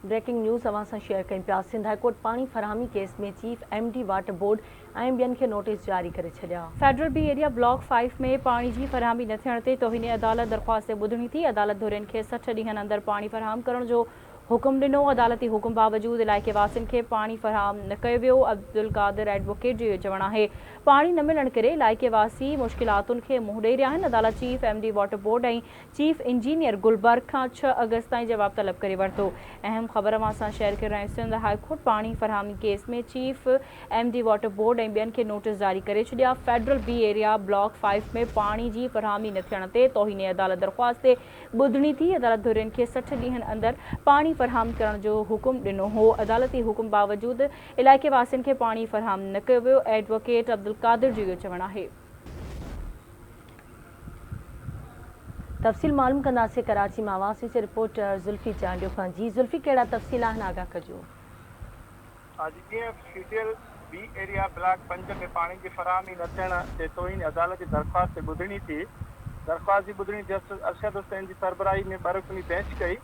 Breaking news اوهان سان share ڪيون پيا، سنڌ هاء ڪورٽ پاڻي فراهمي case ۾ chief M D water board ۽ ٻين کي نوٽيس جاري ڪري ڇڏيا. Federal B area block five ۾ پاڻي جي فراهمي نه ٿيڻ تي توهين عدالت درخواست تي ٻڌڻي ٿي، عدالت ڌرين کي 60 ڏينهن اندر پاڻي فراهم ڪرڻ جو حڪم ڏنو، عدالتي حڪم باوجود علائقي واسين کي پاڻي فراهم نه ڪيو ويو، عبدالقادر ايڊووڪيٽ جو اهو چوڻ آهي پاڻي نه ملڻ ڪري علائقي واسي مشڪلاتن کي منهن ڏئي رهيا آهن، عدالت chief M D water board ۽ chief engineer Gulberg کان ڇهه آگسٽ تائين جواب طلب ڪري ورتو. اهم خبر اوهان سان شيئر ڪري رهيا آهيون سنڌ هاء ڪورٽ پاڻي فراهمي case ۾ chief M D water board ۽ ٻين کي نوٽيس جاري ڪري ڇڏيا، federal B area block five ۾ پاڻي جي فراهمي نه ٿيڻ تي توهين عدالت درخواست تي ٻڌڻي ٿي، عدالت ڌرين کي 60 ڏينهن اندر پاڻي فراهم ڪرڻ جو حڪم ڏنو هو، عدالتي حڪم باوجود علائقي واسين کي پاڻي فراهم نه ڪيو ويو، ايڊووڪيٽ عبدالقادر جو اهو چوڻ آهي. تفصيل معلوم ڪنداسين ڪراچي مان آواز نيوز جي رپورٽر ذوالفي چانڊيو کان جي ذوالفي ڪهڙا تفصيل آهن آگاهه ڪجو. جيئن فيڊرل بي ايريا بلاڪ پنج ۾ پاڻي جي فراهمي نه ٿيڻ تي توهين عدالت جي درخواست تي ٻڌڻي ٿي. درخواست جي ٻڌڻي جسٽس ارشد حسين جي سربراهي ۾ ٻه رڪني بئنچ ڪئي.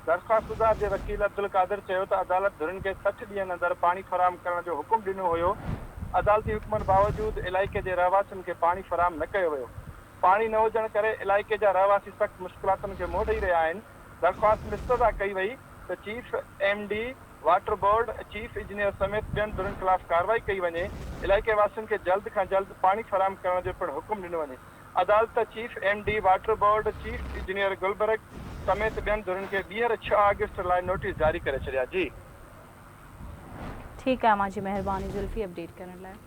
درخواستگذار جي وڪيل عبدالقادر چيو ته عدالت ڌرين کي 60 ڏينهن اندر پاڻي فراهم ڪرڻ جو حڪم ڏنو هيو، عدالتي حڪمن باوجود علائقي جي رهواسين کي پاڻي فراهم نه ڪيو ويو. پاڻي نه هجڻ ڪري علائقي جا رهواسي سخت مشڪلاتن کي منهن ڏئي رهيا آهن. درخواست ۾ استدعا ڪئي وئي ته chief M D water board, chief engineer سميت ٻين ڌرين خلاف ڪارروائي ڪئي وڃي، علائقي واسين کي جلد کان جلد پاڻي فراهم ڪرڻ جو پڻ حڪم ڏنو وڃي. عدالت chief M D water board, chief engineer Gulberg سميت ٻين ڌرين کي ٻيهر ڇهه آگسٽ لاء نوٽيس جاري ڪري ڇڏيا. جي. ٺيڪ آهي اوهان جي مهرباني ذلفي اپڊيٽ ڪرڻ لاء.